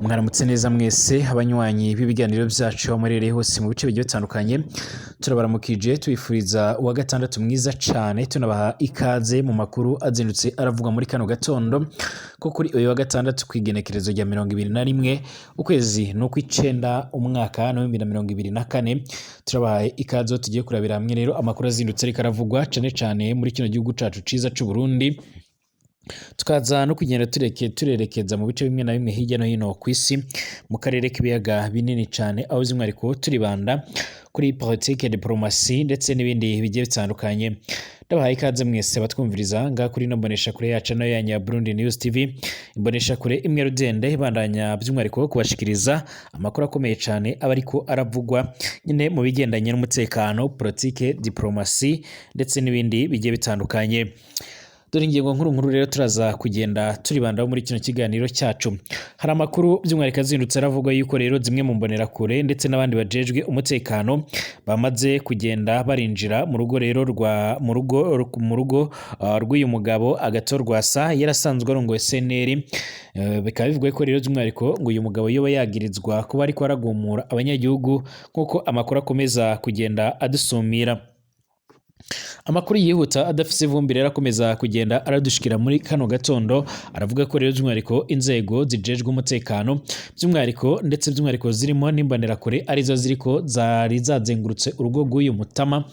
Mwaramutse neza mwese abanywanyi b'ibiganiro byacu aho muherereye hose mu bice bigiye bitandukanye. Turabaramukije, tubifuriza uwa gatandatu mwiza cane, tunabaha ikaze mu makuru azindutse aravugwa muri kano gatondo ko kuri uyu wa gatandatu, kw'igenekerezo rya 21 ukwezi n'ukw'icenda, umwaka wa 2024. Turabahaye ikaze aho tugiye kurabira hamwe rero amakuru azindutse ariko aravugwa cane cane muri kino gihugu cacu ciza c'u Burundi, tukaza no kugenda turerekeza mu bice bimwe na bimwe hirya no hino ku isi, mu karere k'ibiyaga binini cane, aho by'umwihariko turibanda kuri politike, diplomasi ndetse n'ibindi bigiye bitandukanye. Ndabahaye ikaze mwese batwumviriza ngaha kuri ino mboneshakure yacu nayo yanyu ya Burundi News TV, imboneshakure imwe rudende ibandanya by'umwihariko kubashikiriza amakuru akomeye cane aba ariko aravugwa nyine mu bigendanye n'umutekano, politike, diplomasi ndetse n'ibindi bigiye bitandukanye. Dore ingingo nkuru nkuru rero turaza kugenda turibandaho muri kino kiganiro cyacu. Hari amakuru by'umwihariko azindutse aravugwa yuko rero zimwe mu mbonerakure ndetse n'abandi bajejwe umutekano bamaze kugenda barinjira mu rugo rero rwa mu rugo rw'uyu mugabo Agathon Rwasa yarasanzwe arongoye CNL. Bikaba bivugwa ko rero by'umwihariko ngo uyu mugabo yoba yagirizwa kuba ariko aragumura abanyagihugu, nk'uko amakuru akomeza kugenda adusumira. Amakuru yihuta adafise ivumbi rero akomeza kugenda aradushikira muri kano gatondo aravuga ko rero by'umwihariko inzego zijejwe umutekano by'umwihariko ndetse by'umwihariko zirimo n'imbonerakure arizo ziriko zari zazengurutse urugo rw'uyu mutama.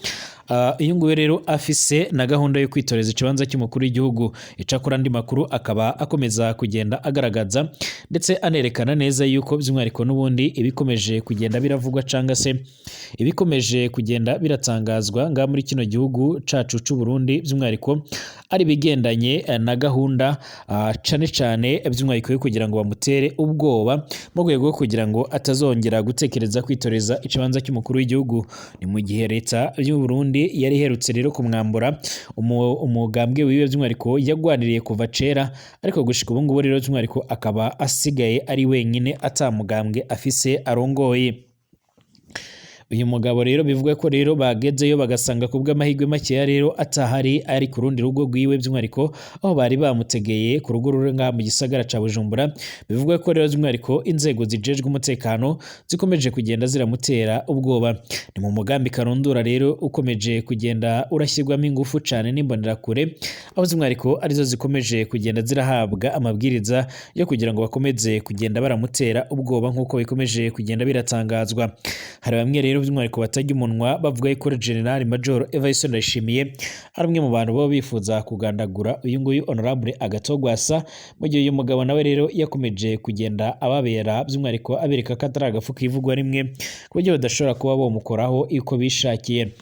Uyu nguyu rero afise na gahunda yo kwitoreza ikibanza cy'umukuru w'igihugu. Icakora andi makuru akaba akomeza kugenda agaragaza ndetse anerekana neza yuko by'umwihariko n'ubundi ibikomeje kugenda biravugwa canga se ibikomeje kugenda biratangazwa ngaha muri kino gihugu cacu c'u Burundi, by'umwihariko ari ibigendanye na gahunda cane cane by'umwihariko yo kugira ngo bamutere ubwoba mu rwego rwo kugira ngo atazongera gutekereza kwitoreza ikibanza cy'umukuru w'igihugu. Ni mu gihe leta y'u Burundi yari iherutse rero kumwambura umugambwe wiwe by'umwihariko yagwaniriye kuva kera, ariko gushika ubu ngubu rero by'umwihariko akaba asigaye ari wenyine, ata mugambwe afise arongoye. Uyu mugabo rero bivugwa ko rero bagezeyo bagasanga ku bw'amahirwe makeya rero atahari, ari ku rundi rugo rwiwe, by'umwihariko aho bari bamutegeye ku rugo ruri ngaha mu gisagara ca Bujumbura. Bivugwa ko rero by'umwihariko inzego zijejwe umutekano zikomeje kugenda ziramutera ubwoba. Ni mu mugambi karundura rero ukomeje kugenda urashyirwamo ingufu cane n'imbonerakure, aho by'umwihariko arizo zikomeje kugenda zirahabwa amabwiriza yo kugira ngo bakomeze kugenda baramutera ubwoba, nk'uko bikomeje kugenda biratangazwa. Hari bamwe rero by'umwihariko batarya umunwa bavuga yuko General Major Evariste Ndayishimiye ari umwe mu bantu baba bifuza kugandagura uyu nguyu Honorable Agathon Rwasa, mu gihe uyu mugabo nawe rero yakomeje kugenda ababera by'umwihariko abereka ko atari agafu kivugwa rimwe, ku buryo badashobora kuba bomukoraho uko bishakiye.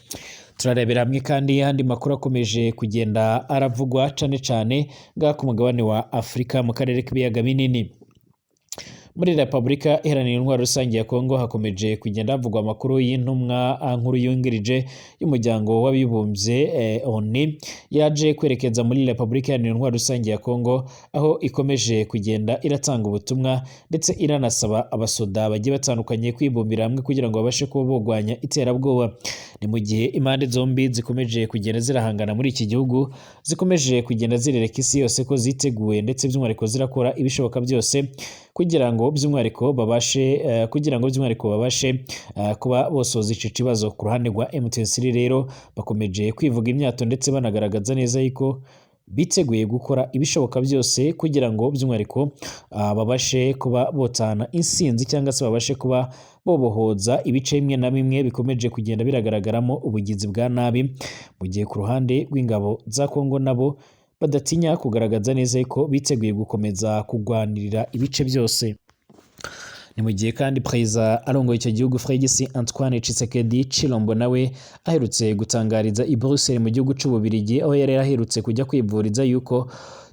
Turarebera hamwe kandi andi makuru akomeje kugenda aravugwa cane cane ngaha ku mugabane wa Afurika, mu karere k'ibiyaga binini. Muri Repubulika Iharanira Intwaro Rusange ya Kongo hakomeje kugenda havugwa amakuru y'intumwa nkuru yungirije y'umuryango w'abibumbye, ONU, yaje kwerekeza muri Repubulika Iharanira Intwaro Rusange ya Kongo, aho ikomeje kugenda iratanga ubutumwa ndetse iranasaba abasoda bagiye batandukanye kwibumbira hamwe kugira ngo babashe kuba bogwanya iterabwoba. Ni mu gihe impande zombi zikomeje kugenda zirahangana muri iki gihugu, zikomeje kugenda zirereka isi yose ko ziteguye ndetse by'umwihariko zirakora ibishoboka byose kugira ngo by'umwihariko babashe kuba bosoza ico kibazo. Ku ruhande rwa M23 rero bakomeje kwivuga imyato ndetse banagaragaza neza yuko biteguye gukora ibishoboka byose kugira ngo by'umwihariko babashe kuba botana insinzi cyangwa se babashe kuba bobohoza ibice bimwe na bimwe bikomeje kugenda biragaragaramo ubugizi bwa nabi, mu gihe ku ruhande rw'ingabo za Kongo nabo badatinya kugaragaza neza ko biteguye gukomeza kugwanirira ibice byose. Ni mu gihe kandi perezida arongoye icyo gihugu, Félix Antoine Tshisekedi Tshilombo, nawe aherutse gutangariza i Bruxelles mu gihugu c'Ububirigi, aho yari aherutse kujya kwivuriza, yuko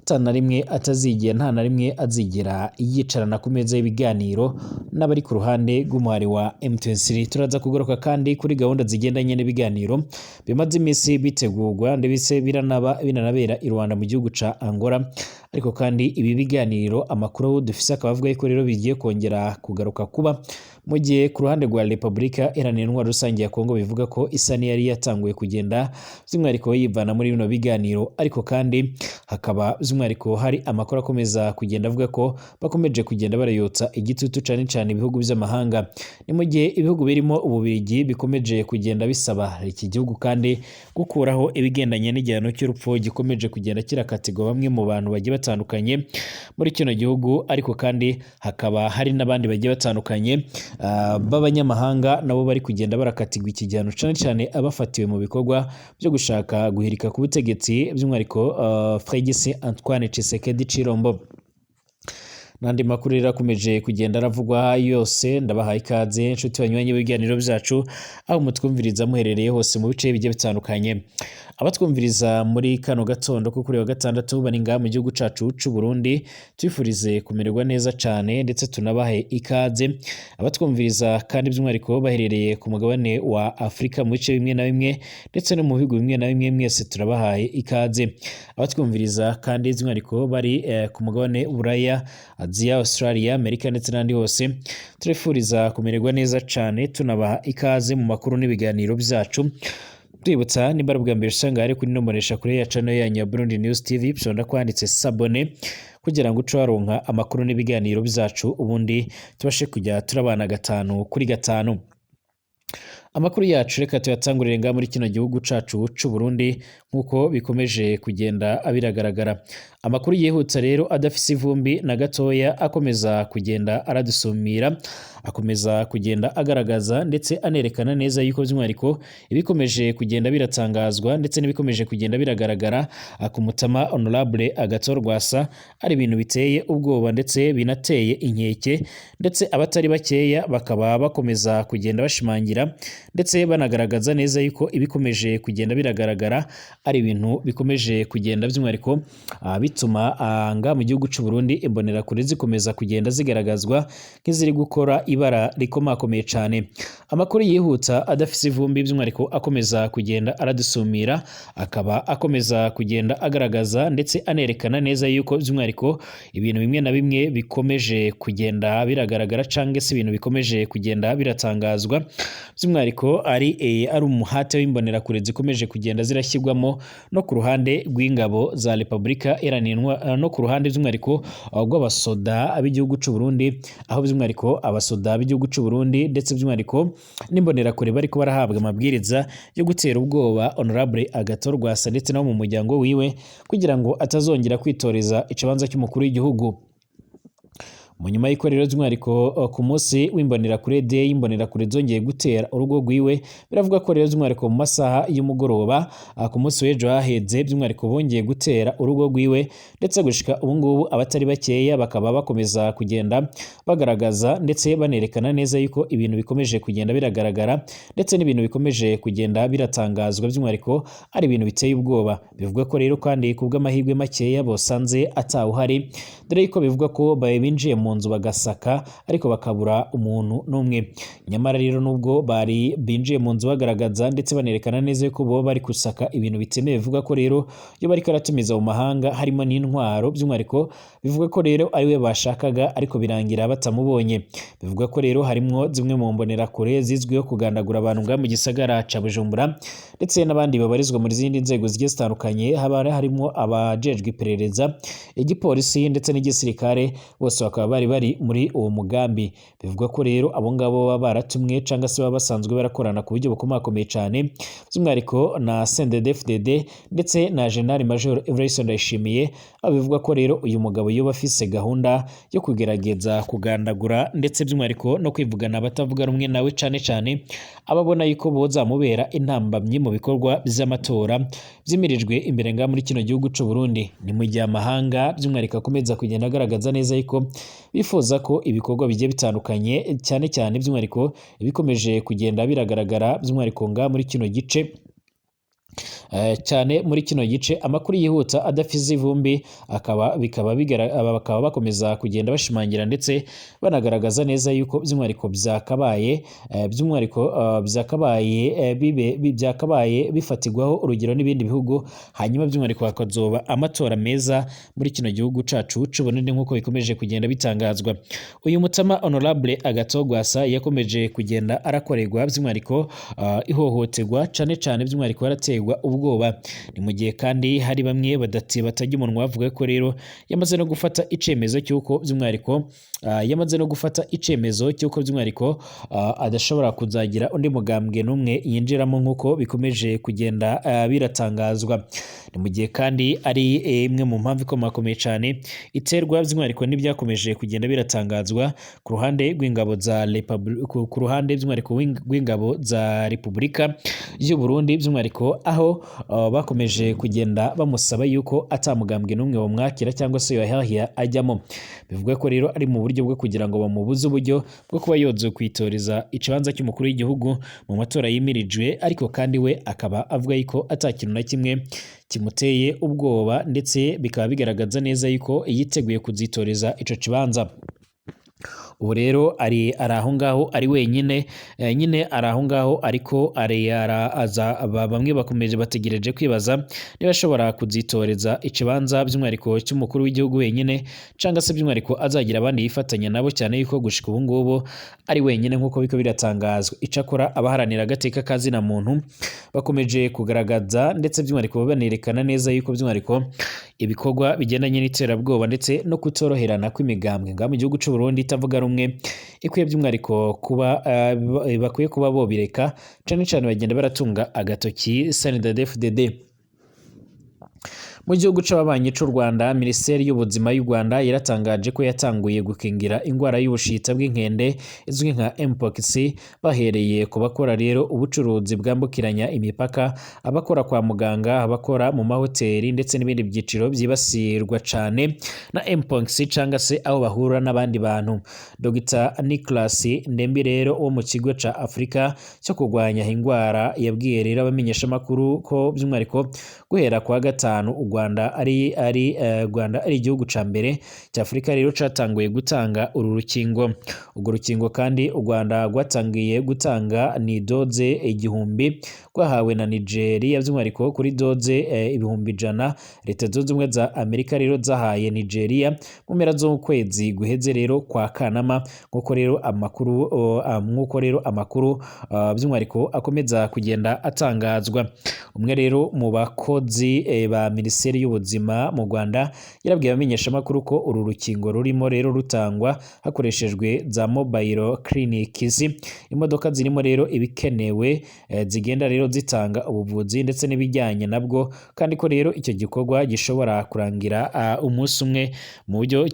nta na rimwe atazigera, nta na rimwe azigera yicarana ku meza y'ibiganiro n'abari ku ruhande rw'umuhari wa M23. Turaza kugaruka kandi kuri gahunda zigendanye n'ibiganiro bimaze iminsi bitegurwa ndetse biranaba binanabera i Rwanda mu gihugu ca Angola. Ariko kandi ibi biganiro, amakuru dufise akaba avuga yuko rero bigiye kongera kugaruka kuba Mu gihe ku ruhande rwa Repubulika Iharanira Intwaro Rusange ya Kongo bivuga ko isa n'iyari yatanguye kugenda by'umwihariko yivana muri bino biganiro, ariko kandi hakaba by'umwihariko hari amakuru akomeza kugenda avuga ko bakomeje kugenda barayotsa igitutu cane cane ibihugu by'amahanga. Ni mu gihe ibihugu birimo Ububiligi bikomeje kugenda bisaba iki gihugu kandi gukuraho ibigendanye n'igihano cy'urupfu gikomeje kugenda kirakatirwa bamwe mu bantu bagiye batandukanye muri kino gihugu, ariko kandi hakaba hari n'abandi bagiye batandukanye b'abanyamahanga nabo bari kugenda barakatirwa iki gihano, cane cane abafatiwe mu bikorwa byo gushaka guhirika ku butegetsi by'umwihariko Félix Antoine Tshisekedi Tshilombo. N'andi makuru rero akomeje kugenda aravugwa yose, ndabahaye ikaze inshuti banyuranye b'ibiganiro byacu aho mutwumviriza muherereye hose mu bice bigiye bitandukanye. Abatwumviriza muri kano gatondo ko kuri wa gatandatu bari ngaha mu gihugu cacu c'u Burundi, tubifurize kumererwa neza cane ndetse tunabahe ikaze. Abatwumviriza kandi by'umwihariko baherereye ku mugabane wa Afurika mu bice bimwe na bimwe ndetse no mu bihugu bimwe na bimwe, mwese turabahaye ikaze. Abatwumviriza kandi by'umwihariko bari ku mugabane Buraya, Aziya, Australia, Amerika ndetse n'ahandi hose, turifuriza kumererwa neza cane tunabaha ikaze mu makuru n'ibiganiro byacu. Twibutsa nimba ari ubwa mbere usanga hari kuri nombonesha kuri ya channel yanyu ya Burundi News TV, ushobora kwanditse s'abonner kugira ngo uce waronka amakuru n'ibiganiro byacu, ubundi tubashe kujya turabana gatanu kuri gatanu. Amakuru yacu reka tuyatangurire ngaha muri kino gihugu cacu c'u Burundi nk'uko bikomeje kugenda biragaragara. Amakuru yihuta rero adafise ivumbi na gatoya akomeza kugenda aradusumira, akomeza kugenda agaragaza ndetse anerekana neza yuko by'umwihariko ibikomeje kugenda biratangazwa ndetse n'ibikomeje kugenda biragaragara ku Mutama Honorable Agathon Rwasa ari ibintu biteye ubwoba ndetse binateye inkeke, ndetse abatari bakeya bakaba bakomeza kugenda bashimangira ndetse banagaragaza neza yuko ibikomeje kugenda biragaragara ari ibintu bikomeje kugenda by'umwihariko bituma nga mu gihugu c'u Burundi imbonerakure zikomeza kugenda zigaragazwa nk'iziri gukora ibara rikomakomeye cane. Amakuru yihuta adafise ivumbi by'umwihariko akomeza kugenda aradusumira, akaba akomeza kugenda agaragaza ndetse anerekana neza yuko by'umwihariko ibintu bimwe na bimwe bikomeje kugenda biragaragara canke se ibintu bikomeje kugenda biratangazwa by'umwihariko ari umuhate w'imbonerakure zikomeje kugenda zirashyirwamo no ku ruhande rw'ingabo za Repubulika Iharanira, no ku ruhande by'umwihariko rw'abasoda b'igihugu c'u Burundi, aho by'umwihariko abasoda b'igihugu c'u Burundi ndetse by'umwihariko n'imbonerakure bariko barahabwa amabwiriza yo gutera ubwoba Honorable Agathon Rwasa ndetse nabo mu muryango wiwe kugira ngo atazongera kwitoreza ikibanza cy'umukuru w'igihugu. Mu nyuma y'uko rero by'umwihariko ku munsi w'imbonerakure day y'imbonerakure zongeye gutera urugo rwiwe, biravuga ko rero by'umwihariko mu masaha y'umugoroba ku munsi w'ejo haheze by'umwihariko bongeye gutera urugo rwiwe, ndetse gushika ubu ngubu abatari bakeya bakaba bakomeza kugenda bagaragaza ndetse banerekana neza yuko ibintu bikomeje kugenda biragaragara ndetse n'ibintu bikomeje kugenda biratangazwa by'umwihariko ari ibintu biteye ubwoba. Bivuga ko rero kandi ku bw'amahirwe makeya bosanze atawuhari, dore yuko bivuga ko binjiye mu nzu bagasaka ariko bakabura umuntu n'umwe. Nyamara rero nubwo bari binjiye mu nzu bagaragaza ndetse banerekana neza yuko bo bari gusaka ibintu bitemewe, bivuga ko rero iyo bariko aratumiza mu mahanga harimo n'intwaro by'umwihariko bivuga ko rero ariwe bashakaga ariko birangira batamubonye. Bivuga ko rero harimwo zimwe mu mbonerakure zizwiho kugandagura abantu ngaha mu gisagara ca Bujumbura ndetse n'abandi babarizwa muri zindi nzego zigiye zitandukanye, haba harimo abajejwe iperereza, igipolisi ndetse n'igisirikare, bose bakaba bari muri uwo mugambi. Bivugwa ko rero abo ngabo baba baratumwe cyangwa se baba basanzwe barakorana ku buryo bukomakomeye cyane, by'umwihariko na CNDD-FDD ndetse na General Major Evariste Ndayishimiye, aho bivugwa ko rero uyu mugabo yoba afise gahunda yo kugerageza kugandagura ndetse by'umwihariko no kwivugana abatavuga rumwe nawe, cyane cyane ababona yuko bozamubera intambamyi mu bikorwa by'amatora byimirijwe imbere ngaha muri kino gihugu c'u Burundi. Ni mu gihe amahanga by'umwihariko akomeza kugenda agaragaza neza yuko bifuza ko ibikorwa bigiye bitandukanye, cyane cyane by'umwihariko ibikomeje kugenda biragaragara by'umwihariko ngaha muri kino gice Cyane muri kino gice. Amakuru yihuta adafise ivumbi akaba bikaba aba bakaba bakomeza kugenda bashimangira ndetse banagaragaza neza yuko by'umwihariko byakabaye by'umwihariko byakabaye byakabaye bifatirwaho urugero n'ibindi bihugu, hanyuma by'umwihariko hakazoba amatora meza muri kino gihugu cacu c'Uburundi, nk'uko bikomeje kugenda bitangazwa. Uyu mutama Honorable Agathon Rwasa yakomeje kugenda arakorerwa by'umwihariko ihohoterwa, cane cane by'umwihariko yaraterwa ubwoba. Ni mu gihe kandi hari bamwe badati batajya umunwa bavuga ko rero yamaze no gufata icemezo cy'uko by'umwihariko yamaze no gufata icemezo cy'uko by'umwihariko adashobora kuzagira undi mugambwe n'umwe yinjiramo, nk'uko bikomeje kugenda biratangazwa. Ni mu gihe kandi ari imwe mu mpamvu ikomakomeye cyane iterwa by'umwihariko n'ibyakomeje kugenda biratangazwa ku ruhande rw'ingabo za ku ruhande by'umwihariko rw'ingabo za Repubulika y'u Burundi, by'umwihariko aho bakomeje kugenda bamusaba yuko atamugambwe n'umwe bamwakira cyangwa se yohahia ajyamo. Bivuga ko rero ari mu buryo bwo kugira ngo bamubuze uburyo bwo kuba yoze kwitoreza ikibanza cy'umukuru w'igihugu mu matora yimirijwe, ariko kandi we akaba avuga yuko atakintu na kimwe kimuteye ubwoba, ndetse bikaba bigaragaza neza yuko yiteguye kuzitoreza ico kibanza. Ubu rero ari aho ngaho ari wenyine, nyine ari aho ngaho, ariko ari aza bamwe bakomeje bategereje kwibaza niba ashobora kuzitoreza ikibanza by'umwihariko cy'umukuru w'igihugu wenyine, cyangwa se by'umwihariko azagira abandi yifatanya nabo, cyane yuko gushika ubu ngubu ari wenyine, nk'uko biko biratangazwa. Icakora abaharanira agateka ka zina muntu bakomeje kugaragaza ndetse by'umwihariko banerekana neza yuko by'umwihariko ibikorwa bigendanye n'iterabwoba ndetse no kutoroherana kw'imigambwe ngaha mu gihugu c'u Burundi itavuga rumwe ikwiye by'umwihariko kuba bakwiye kuba bobireka, cane cane bagenda baratunga agatoki CNDD-FDD. Mu gihugu c'ababanyi c'u Rwanda, Minisiteri y'Ubuzima y'u Rwanda yaratangaje ko yatanguye gukingira ingwara y'ubushita bw'inkende izwi nka Mpox, bahereye ku bakora rero ubucuruzi bwambukiranya imipaka, abakora kwa muganga, abakora mu mahoteli ndetse n'ibindi byiciro byibasirwa cane na Mpox cyangwa se aho bahura n'abandi bantu. Dr Nicholas Ndembi rero wo mu kigo ca Afurika cyo kurwanya ingwara yabwiye rero abamenyeshamakuru ko by'umwihariko guhera kwa gatanu u Rwanda ari Rwanda ari igihugu ca mbere cya Afurika rero catanguye gutanga uru rukingo. Urwo rukingo kandi u Rwanda rwatangiye gutanga ni doze 1000 rwahawe na Nigeria, by'umwihariko kuri doze 100,000 Leta Zunze Ubumwe za Amerika rero zahaye Nigeria mu mpera z'ukwezi guheze rero kwa Kanama, nk'uko rero amakuru by'umwihariko akomeza kugenda atangazwa. Umwe rero mu bakozi ba Minisiteri y'Ubuzima mu Rwanda yarabwiye abamenyeshamakuru ko uru rukingo rurimo rero rutangwa hakoreshejwe za mobile clinics, imodoka zirimo rero ibikenewe, zigenda rero zitanga ubuvuzi ndetse n'ibijyanye nabwo, kandi ko rero icyo gikorwa gishobora kurangira umunsi umwe mu buryo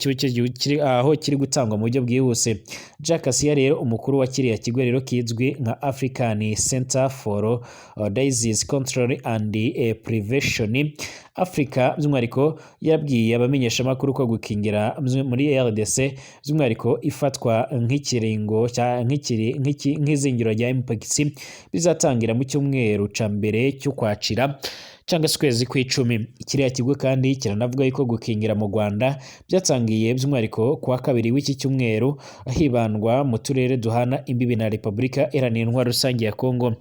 kiri aho kiri gutangwa mu buryo bwihuse. Jack Asia rero, umukuru wa kiriya kigo rero kizwi nka African Center for Disease Control and Prevention Africa, by'umwihariko yabwiye abamenyeshamakuru ko gukingira muri RDC by'umwihariko ifatwa nk'ikiringo nk'izingiro rya Mpox bizatangira mu cyumweru ca mbere cy'Ukwakira cyangwa se ukwezi kw'icumi. Kiriya kigo kandi kiranavuga yuko gukingira mu Rwanda byatangiye by'umwihariko kuwa kabiri w'iki cyumweru, hibandwa mu turere duhana imbibi na Repubulika Iharanira Intwaro Rusange ya Kongo.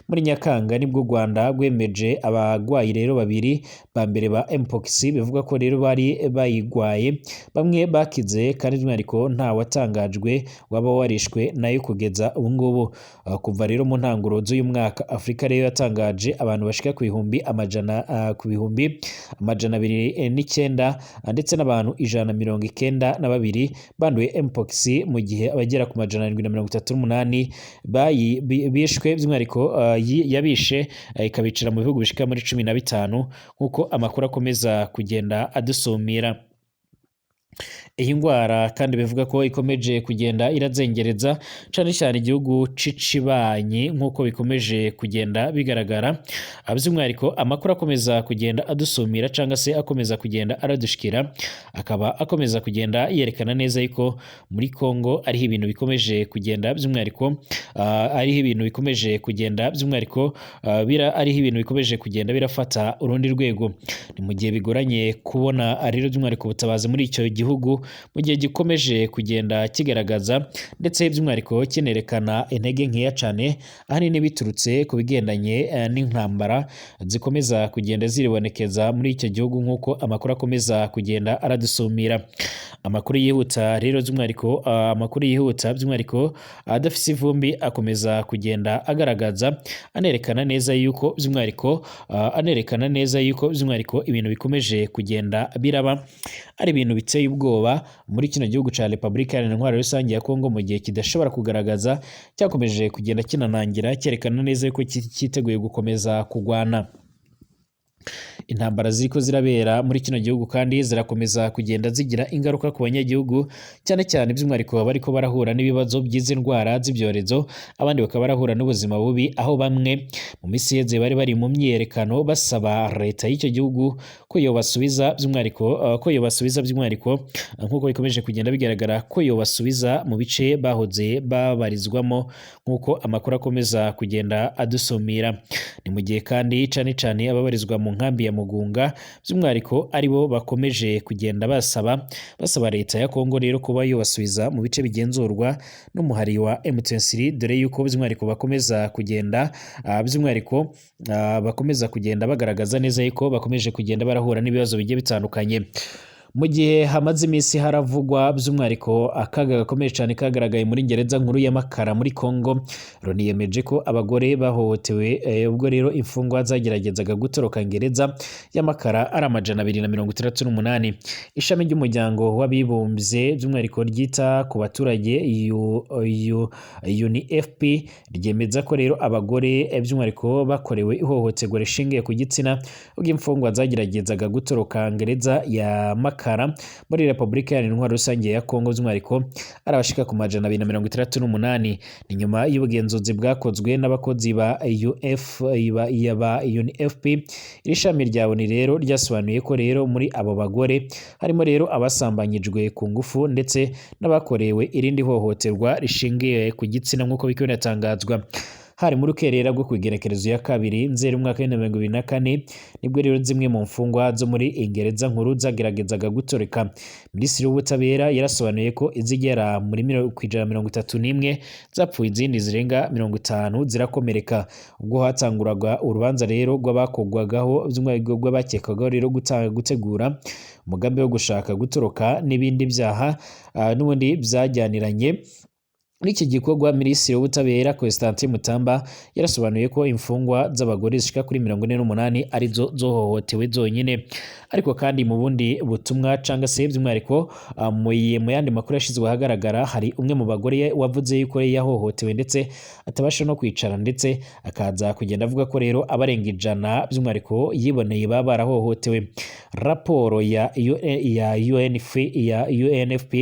Muri Nyakanga nibwo u Rwanda rwemeje abagwayi rero babiri ba mbere ba Mpox, bivuga ko rero bari bayigwaye, bamwe bakize, kandi by'umwihariko nta watangajwe waba warishwe nayo kugeza ubu ngubu. Kuva rero mu ntanguro z'uyu mwaka, Afurika rero yatangaje abantu bashika ku bihumbi amajana ku 209,000 ndetse n'abantu 192 banduye Mpox, mu gihe abagera ku 738 bishwe, by'umwihariko yabishe ikabicira mu bihugu bishika muri 15, nk'uko amakuru akomeza kugenda adusumira. Iyi ngwara kandi bivuga ko ikomeje kugenda irazengereza cane cane igihugu c'icibanyi, nk'uko bikomeje kugenda bigaragara. By'umwihariko amakuru akomeza kugenda adusumira cangwa se akomeza kugenda aradushikira, akaba akomeza kugenda yerekana neza yuko muri Kongo ariho ibintu bikomeje kugenda, by'umwihariko ariho ibintu bikomeje kugenda, by'umwihariko ariho ibintu bikomeje kugenda birafata urundi rwego. Ni mu gihe bigoranye kubona rero by'umwihariko ubutabazi muri icyo gihugu, mu gihe gikomeje kugenda kigaragaza ndetse by'umwihariko kinerekana intege nkeya cane, ahanini biturutse ku bigendanye n'intambara zikomeza kugenda ziribonekeza muri icyo gihugu, nk'uko amakuru akomeza kugenda aradusumira. Amakuru yihuta rero by'umwihariko, amakuru yihuta by'umwihariko adafise ivumbi, akomeza kugenda agaragaza anerekana neza yuko by'umwihariko, anerekana neza yuko by'umwihariko ibintu bikomeje kugenda biraba ari ibintu biteye ubwoba muri kino gihugu ca Repubulika Iharanira Intwaro Rusange ya Kongo, mu gihe kidashobora kugaragaza, cyakomeje kugenda kinanangira cyerekana neza yuko cyiteguye gukomeza kugwana. Intambara ziriko zirabera muri kino gihugu kandi zirakomeza kugenda zigira ingaruka ku banyagihugu, cyane cyane by'umwihariko bariko barahura n'ibibazo by'izi ndwara z'ibyorezo, abandi bakaba barahura n'ubuzima bubi, aho bamwe mu misi iheze bari bari mu myiyerekano basaba leta y'icyo gihugu ko yobasubiza by'umwihariko, ko yobasubiza by'umwihariko, nk'uko bikomeje kugenda bigaragara, ko yobasubiza mu bice bahoze babarizwamo, nk'uko amakuru akomeza kugenda adusumira. Ni mu gihe kandi cane cane ababarizwa mu nkambi ya Mugunga by'umwihariko aribo bakomeje kugenda basaba leta ya Kongo rero kuba yobasubiza mu bice bigenzurwa n'umuhari wa M23, dore yuko by'umwihariko bakomeza kugenda, by'umwihariko bakomeza kugenda bagaragaza neza yuko bakomeje kugenda barahura n'ibibazo bigiye bitandukanye. Mu gihe hamaze iminsi haravugwa by'umwihariko akaga gakomeye cyane kagaragaye muri gereza nkuru ya Makara muri Kongo, Loni yemeje ko abagore bahohotewe ubwo rero imfungwa zageragezaga gutoroka gereza ya Makara ari 268. Ishami ry'umuryango w'abibumbye by'umwihariko ryita ku baturage UNFP ryemeza ko rero abagore by'umwihariko bakorewe ihohoterwa rishingiye ku gitsina ubwo imfungwa zageragezaga gutoroka gereza ya Makara muri Repubulika Iharanira Intwaro Rusange ya Kongo by'umwihariko ari abashika ku 268. Ni nyuma y'ubugenzuzi bwakozwe n'abakozi ba UF ba UNFP. Iri shami rya ONU rero ryasobanuye ko rero muri abo bagore harimo rero abasambanyijwe ku ngufu ndetse n'abakorewe irindi hohoterwa rishingiye ku gitsina, nk'uko bikaba binatangazwa. Hari muri rukerera rwo kw'igerekerezo ya 2 Nzeri umwaka w'ibihumbi bibiri na kane, nibwo rero zimwe mu mfungwa zo muri Ingereza nkuru zageragezaga gutoreka. Minisitiri w'Ubutabera yarasobanuye ko izigera muri 131 zapfuye, izindi zirenga 50 zirakomereka. Ubwo hatanguraga urubanza rero rw'abakogwagaho by'umwihariko rw'abakekwagaho rero gutegura umugambi wo gushaka gutoroka n'ibindi byaha n'ubundi byajyaniranye n'iki gikorwa, Minisitiri w'Ubutabera Constantin Mutamba yarasobanuye ko imfungwa z'abagore zishika kuri 48 arizo zohohotewe zonyine. Ariko kandi mu bundi butumwa canga se by'umwihariko mu yandi makuru yashizwe ahagaragara, hari umwe mu bagore wavuze yuko yahohotewe ndetse atabasha no kwicara, ndetse akaza kugenda avuga ko rero abarenga 100 by'umwihariko yiboneye baba barahohotewe. Raporo ya UNFP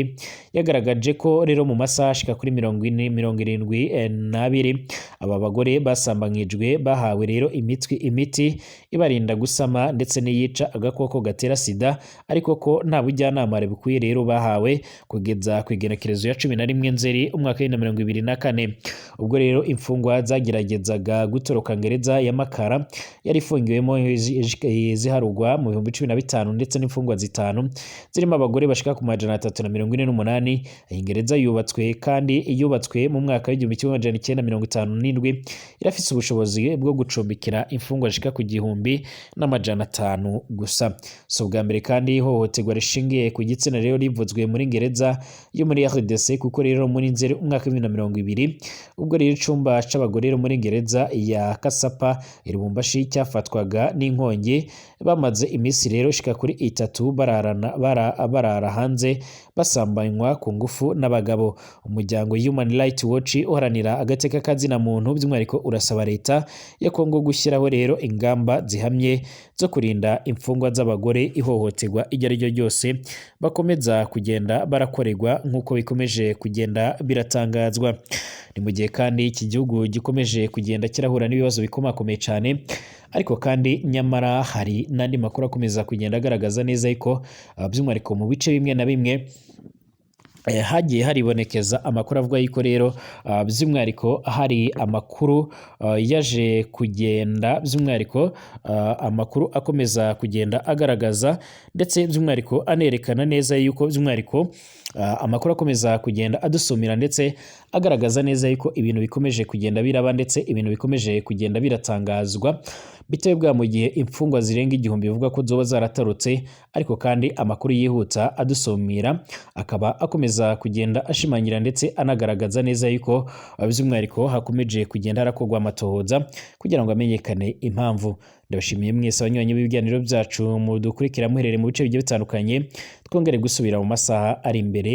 yagaragaje ko rero mu masaha ashika kuri 72 aba bagore basambanyijwe bahawe rero imiti ibarinda gusama ndetse n'iyica agakoko gatera sida, ariko ko nta bujyanama bukwiye rero bahawe kugeza ku igenekerezo ya 11 Nzeri umwaka w'ibihumbi 2024. Ubwo rero imfungwa zageragezaga gutoroka gereza ya Makara yari ifungiwemo ziharugwa mu 15,000 ndetse n'imfungwa 5 zirimo abagore bashika ku 348. Iyi gereza yubatswe kandi yubatswe mu mwaka w'igihumbi kimwe amajana icyenda mirongo itanu n'indwi, irafise ubushobozi bwo gucumbikira imfungwa zishika ku 1500 gusa. Si ubwa mbere kandi ihohoterwa rishingiye ku gitsina rero rivuzwe muri gereza yo muri RDC, kuko rero muri Nzeri umwaka w'ibihumbi bibiri na mirongo ibiri, ubwo rero icumba c'abagore muri gereza ya Kasapa i Lubumbashi cyafatwaga n'inkongi, bamaze iminsi rero ishika kuri 3 barara hanze basambanywa ku ngufu n'abagabo. Umuryango Human Rights Watch uharanira agateka kazina muntu by'umwihariko urasaba leta ya Kongo gushyiraho rero ingamba zihamye zo kurinda imfungwa z'abagore ihohoterwa iryo ari ryo ryose bakomeza kugenda barakorerwa nk'uko bikomeje kugenda biratangazwa. Ni mu gihe kandi iki gihugu gikomeje kugenda kirahura n'ibibazo bikomakomeye cyane, ariko kandi nyamara hari n'andi makuru akomeza kugenda agaragaza neza yuko by'umwihariko mu bice bimwe na bimwe hagiye haribonekeza amakuru avuga yuko rero by'umwihariko hari amakuru yaje kugenda by'umwihariko amakuru akomeza kugenda agaragaza ndetse by'umwihariko anerekana neza yuko by'umwihariko amakuru akomeza kugenda adusumira ndetse agaragaza neza yuko ibintu bikomeje kugenda biraba ndetse ibintu bikomeje kugenda biratangazwa bitewe bwa mu gihe imfungwa zirenga 1000 bivuga ko zoba zaratarutse, ariko kandi amakuru yihuta adusumira akaba akomeza kugenda ashimangira ndetse anagaragaza neza yuko by'umwihariko hakomeje kugenda harakorwa amatohoza kugira ngo hamenyekane impamvu. Ndabashimiye mwese abanywanyi b'ibiganiro byacu mudukurikira muherereye mu bice bigiye bitandukanye, twongere gusubira mu masaha ari imbere.